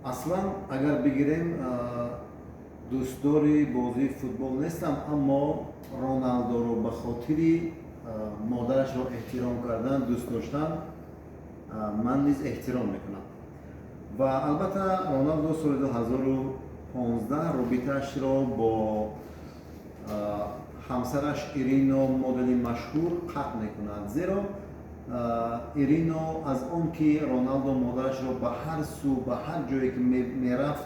Аслан, агар бигирем, дӯстдори бозии футбол нестам, аммо Роналдоро ба хотири модарашро эҳтиром кардан, дӯст доштан, ман низ эҳтиром мекунам. Ва албатта, Роналдо соли 2015 робитаашро бо ҳамсараш Ирино, модели машҳур, қатъ мекунад, зеро Ирино аз он ки Роналдо модарашро ба ҳар сӯ, ба ҳар ҷое ки мерафт,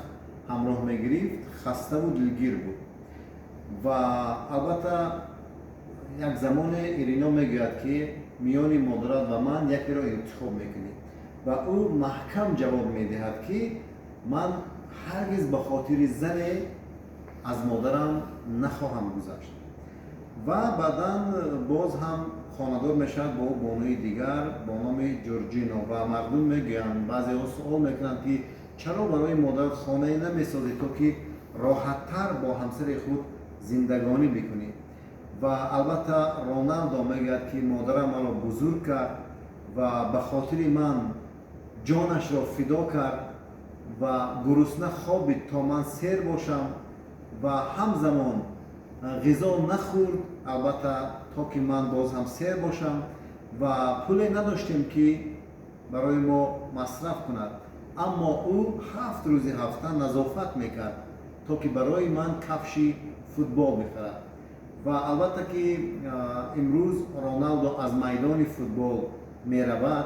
ҳамроҳ мегирифт, хаставу дилгир буд. Ва албатта, як замоне Ирино мегӯяд, ки миёни модарат ва ман якеро интихоб мекунӣ, ва ӯ маҳкам ҷавоб медиҳад, ки ман ҳаргиз ба хотири зане аз модарам нахоҳам гузашт. Ва баъдан боз ҳам хонадор мешавад бо бонуи дигар бо номи Ҷорҷино. Ва мардум мегӯянд, баъзеҳо суол мекунанд, ки чаро барои модар хонае намесозӣ, то ки роҳаттар бо ҳамсари худ зиндагонӣ бикунӣ? Ва албатта, Роналдо мегӯяд, ки модарам маро бузург кард ва ба хотири ман ҷонашро фидо кард ва гурусна хобид, то ман сер бошам, ва ҳамзамон ғизо нахӯрд, албатта, то ки ман боз ҳам сер бошам, ва пуле надоштем, ки барои мо масраф кунад, аммо ӯ 7 рӯзи ҳафта назофат мекард, то ки барои ман кафши футбол бихарад. Ва албатта ки имрӯз Роналдо аз майдони футбол меравад,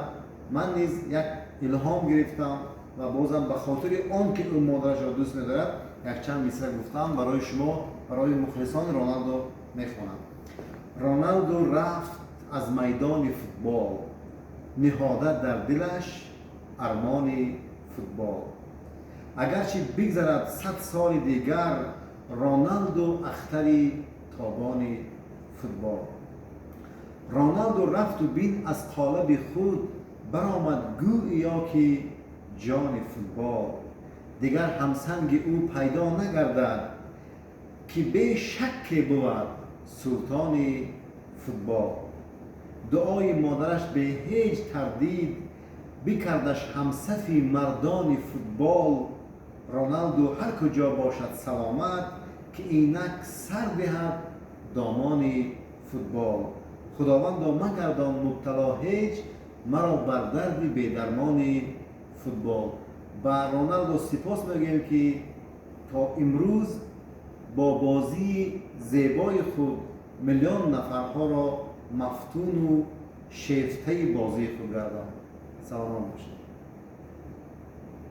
ман низ як илҳом гирифтам ва бозам ба хотири он ки ӯ модарашро дӯст медорад, якчанд мисра гуфтам барои шумо, барои мухлисони Роналдо мехонам. Роналдо рафт аз майдони футбол, ниҳода дар дилаш армони футбол. Агарчи бигзарад 100 соли дигар, Роналдо ахтари тобони футбол. Роналдо рафту бин, аз қолаби худ баромад, гӯё ки ҷони футбол. Дигар ҳамсанги ӯ пайдо нагардад, ки бешакке бувад султони футбол. Дуои модараш бе ҳеҷ тардид бикардаш ҳамсафи мардони футбол. Роналду ҳар куҷо бошад саломат, ки инак сар диҳад домони футбол. Худовандо, магардон мубтало ҳеҷ маро бар дарди бедармони футбол. Ба Роналдо сипос мегӯем, ки то имрӯз бо бозии зебои худ миллион нафарҳоро мафтуну шефтаи бозии худ гардонд. Саломат бошед.